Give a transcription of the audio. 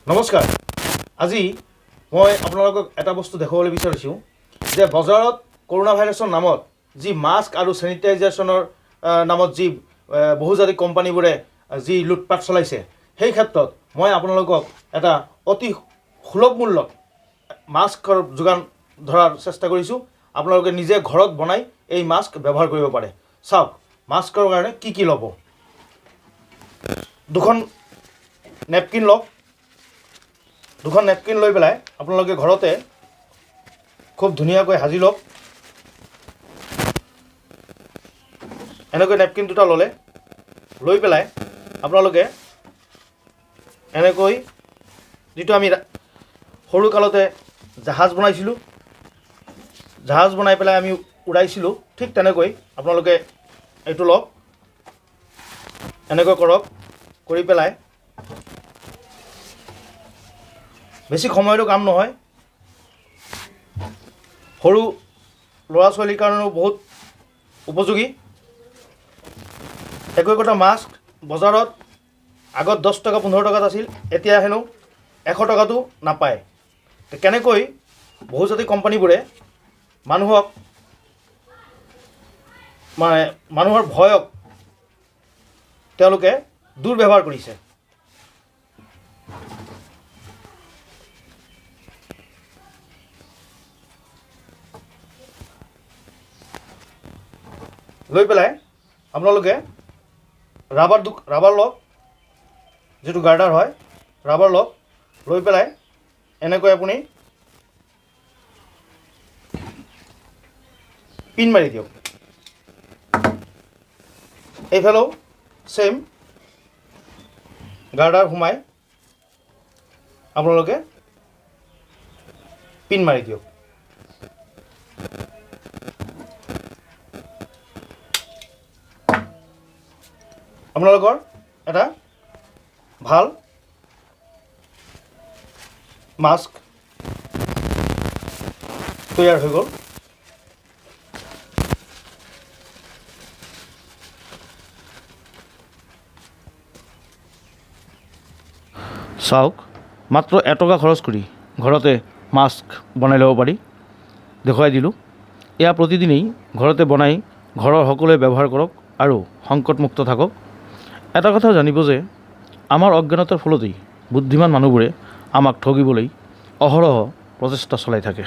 নমস্কাৰ, আজি মই আপোনালোকক এটা বস্তু দেখুৱাবলৈ বিচাৰিছোঁ যে বজাৰত কৰোণা ভাইৰাছৰ নামত যি মাস্ক আৰু চেনিটাইজেশ্যনৰ নামত যি বহুজাতিক কোম্পানীবোৰে যি লুটপাত চলাইছে, সেই ক্ষেত্ৰত মই আপোনালোকক এটা অতি সুলভ মূল্যত মাস্কৰ যোগান ধৰাৰ চেষ্টা কৰিছোঁ। আপোনালোকে নিজে ঘৰত বনাই এই মাস্ক ব্যৱহাৰ কৰিব পাৰে। চাওক, মাস্কৰ কাৰণে কি কি ল'ব। দুখন নেপকিন লওক। দুখন নেপকিন লৈ পেলাই আপোনালোকে ঘৰতে খুব ধুনীয়াকৈ সাজি লওক। এনেকৈ নেপকিন দুটা ল'লে, লৈ পেলাই আপোনালোকে এনেকৈ যিটো আমি সৰুকালতে জাহাজ বনাইছিলোঁ, জাহাজ বনাই পেলাই আমি উৰাইছিলোঁ, ঠিক তেনেকৈ আপোনালোকে এইটো লওক, এনেকৈ কৰক। কৰি পেলাই বেছি সময়ৰো কাম নহয়, সৰু ল'ৰা ছোৱালীৰ কাৰণেও বহুত উপযোগী। একো একোটা মাস্ক বজাৰত আগত 10 টকা 15 টকাত আছিল, এতিয়া হেনো 100 টকাতো নাপায়। কেনেকৈ বহুজাতিক কোম্পানীবোৰে মানুহক মানে মানুহৰ ভয়ক তেওঁলোকে দুৰ্ব্যৱহাৰ কৰিছে। লৈ পেলাই আপোনালোকে ৰাবাৰ লওক, যিটো গাৰ্ডাৰ হয় ৰাবাৰ লওক, লৈ পেলাই এনেকৈ আপুনি পিন মাৰি দিয়ক। এইফালেও ছেইম গাৰ্ডাৰ সোমাই আপোনালোকে পিন মাৰি দিয়ক। আপোনালোকৰ এটা ভাল মাস্ক তৈয়াৰ হৈ গ'ল। চাওক, মাত্ৰ এটকা খৰচ কৰি ঘৰতে মাস্ক বনাই ল'ব পাৰি, দেখুৱাই দিলোঁ। এয়া প্ৰতিদিনেই ঘৰতে বনাই ঘৰৰ সকলোৱে ব্যৱহাৰ কৰক আৰু সংকটমুক্ত থাকক। এটা কথা জানিব যে আমাৰ অজ্ঞানতাৰ ফলতেই বুদ্ধিমান মানুহবোৰে আমাক ঠগিবলৈ অহৰহ প্ৰচেষ্টা চলাই থাকে।